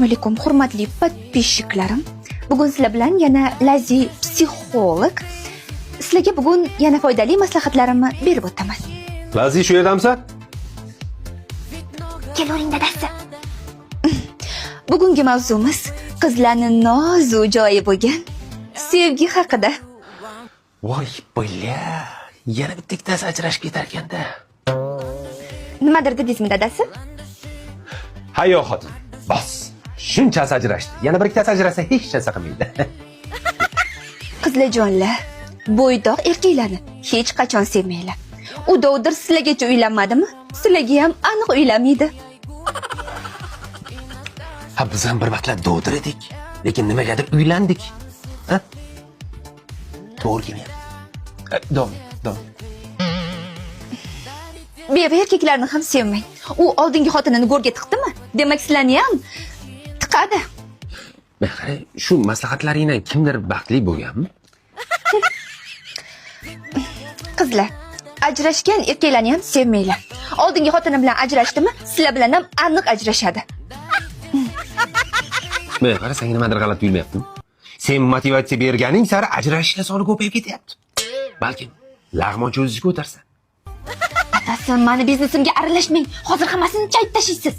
Assalomu alaykum, hurmatli подписчик larim. Bugun sizlar bilan yana Lazi psixolog. Sizlarga bugun yana foydali maslahatlarimni berib o'taman. Lazi, shu yerdamisan? Kelavering, dadasi. Bugungi mavzumiz qizlarni nozu joyi bo'lgan sevgi haqida. Voy, бля. Yana bitta ikkitasi ajrashib ketarkanda. Nimadir dedingizmi, dadasi? Ha, yo'q, xotin. Bos. Shunchasi ajrashdi. Yana bir ikkitasi ajrasa, hech narsa qilmaydi. Qizlarjonlar, bo'ydoq erkaklarni hech qachon sevmanglar. U dovdir sizlargacha uylanmadimi? Sizlarga ham aniq uylanmaydi. Ha, biz ham bir vaqtlar dovdir edik. Lekin nimagadir uylandik. Ha? To'g'ri kelyapti. Davom, davom. Beva erkaklarni ham sevmang. U oldingi xotinini go'rga tiqdimi? Demak, sizlarni ham tiqadi. Men qarang, shu maslahatlaringdan kimdir baxtli bo'lganmi? Qizlar, ajrashgan erkaklarni ham sevmanglar. Oldingi xotini bilan ajrashdimi, sizlar bilan ham aniq ajrashadi. Men qara, senga nimadir g'alati tuyulmayaptimi? Sen motivatsiya berganing sari ajrashishlar soni ko'payib ketyapti. Balkim lag'mon cho'zishga o'tarsan. Adasi, mani biznesimga aralashmang. Hozir hammasini chayib tashlaysiz.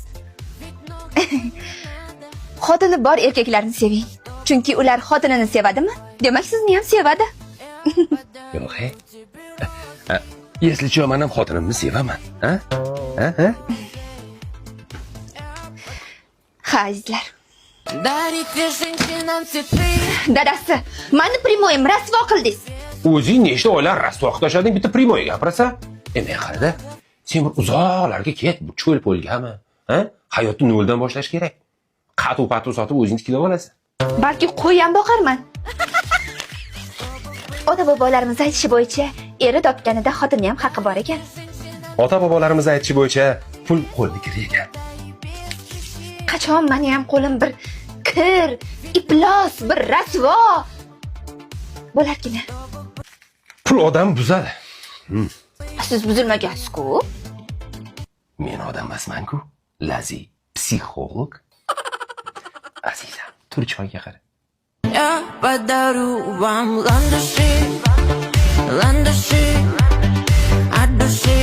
Xotini bor erkaklarni seving. Chunki ular xotinini sevadimi? Demak, sizni ham sevadi. Yo'q, he. Если что, man ham xotinimni sevaman. Ha? Ha? Ha? Ha, azizlar. Дарите женщинам цветы. Dadasi, mani прямой im rasvo qildingiz. O'zing nechta oylar rasvo qilib tashlading, bitta прямой gapirasan. E, men qarada, sen bir uzoqlarga ket, bu cho'l polgami? Ha? Hayotni noldan boshlash kerak. Qatuv patuv sotib o'zing tiklab olasan. Balki qo'y ham boqarman. Ota bobolarimiz aytishi bo'yicha, eri topganida xotini ham haqqi bor ekan. Ota bobolarimiz aytishi bo'yicha, pul qo'lni kiri ekan. Qachon mani ham qo'lim bir kir, iflos, bir rasvo bo'larkin? Pul odam buzadi. Siz buzilmagansiz-ku. Men odam emasman-ku. Lazi psixolog. Azizam, tur, choyga qara. Я подарю вам ландыши, ландыши от души.